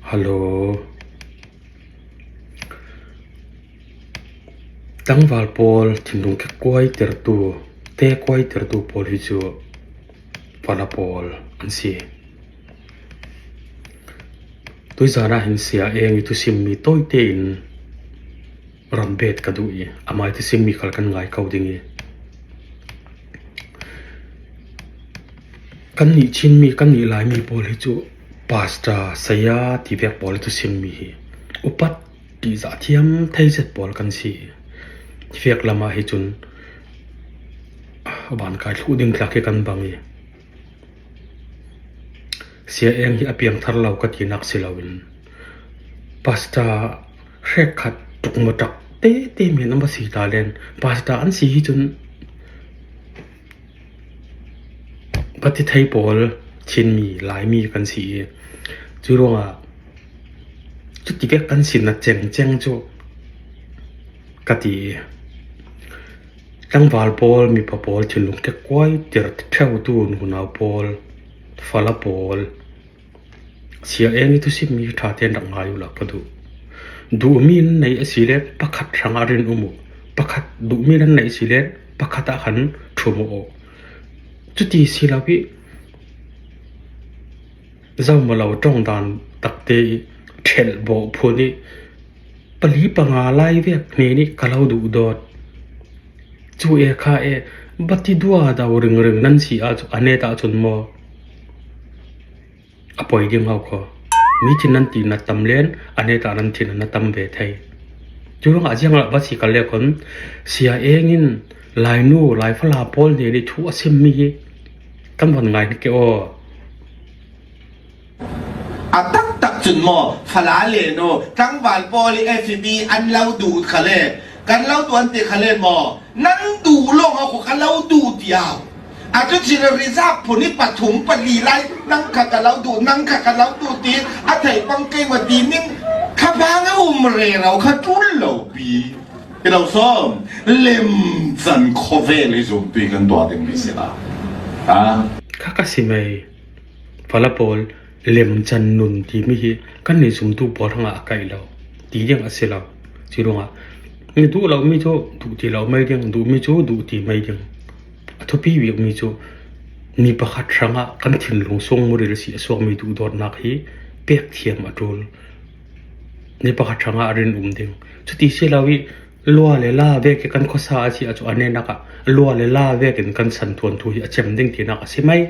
Hallo. Tlangval pawl thinlung kekkuai tertu, tekuai tertu pawl hi cu fala pawl an si. Tuizan ah hin sia eng i thusimmi tawite in rambet ka duh i amah i thusimmi khal kan ngai ko ding i Kannih Chinmi, kannih Laimi pawl hi cu pastor, saya ti vek pawl hi thusimmi hi upat ṭihzah thiam theizet pawl kan si. Fiak lam ah hi cun vankai thluh ding tlak hi kan bang i siaeng hi a piangthar lo ka tinak si loin pastor hrekkhat ṭukmaṭak tete men an va si ta len pastor an si hi cun Patithei pawl Chinmi, Laimi kan si i cu ruangah cuti vek kan sinak cengceng cu ka ti i tlangval pawl, mipa pawl thinlung kekkuai tir ṭheutu nunau pawl, fala pawl, Siaeng i thusimmi hi ṭha tein rak ngai u law ka duh. Duhmi nan neih a si le pakhat hrangah rin um u. Pakhat duhmi nan neih a si le pakhat ah khan ṭhum u aw. Cuti si lo i zohmalo ṭawngdan takte i ṭhelh bawh phun i pali panga lai vek hne nih ka lo duh dawt. Cu e kha e bati dua do ringring nan si ahcun a net ahcun maw A poi ding hau kho. Mi thin nan ti na tam len, a ne tah nan thin na tam ve thei. Cu ruangah ziang lah va si kal le kon sia eng in Lainu Laifala pawl nih nih thu a sim mi hi kan von ngai ke aw. A taktak cun maw fala le nu tlangval pawl i FB an lo duh kha le kan lo tuan ti kha le maw nan duh lawng a ka lo duh tiao Atu chin reserve phun i pathum pali lai nang kha ka lo duh nang kha ka lo duh ti a thei pang kei ma ti ning kha bang a um re ro kha tul lo pi ti lo som lem chan khawvel hi zumpi kan tuah ding mi si la ha Kha ka si mei fala pawl lemcan nun timi hi kan nih zumtu pawl hrangah a kaih lo ti ding a si lo. Cu ruangah mi duh lomi cu duh ti lo mei ding, duhmi cu duh ti mei ding. A thupi bikmi cu mi pakhat hrangah kan thinlung sungmuril si a suakmi duhdawtnak hi pek thiam a ṭul. Mi pakhat hrangah a rin um ding. Cuti si lo i lua le la vek i kan khuasa a si ahcun a nenak ah lua le la vek in kan san tuan tu hi a cem ding tinak a si mei.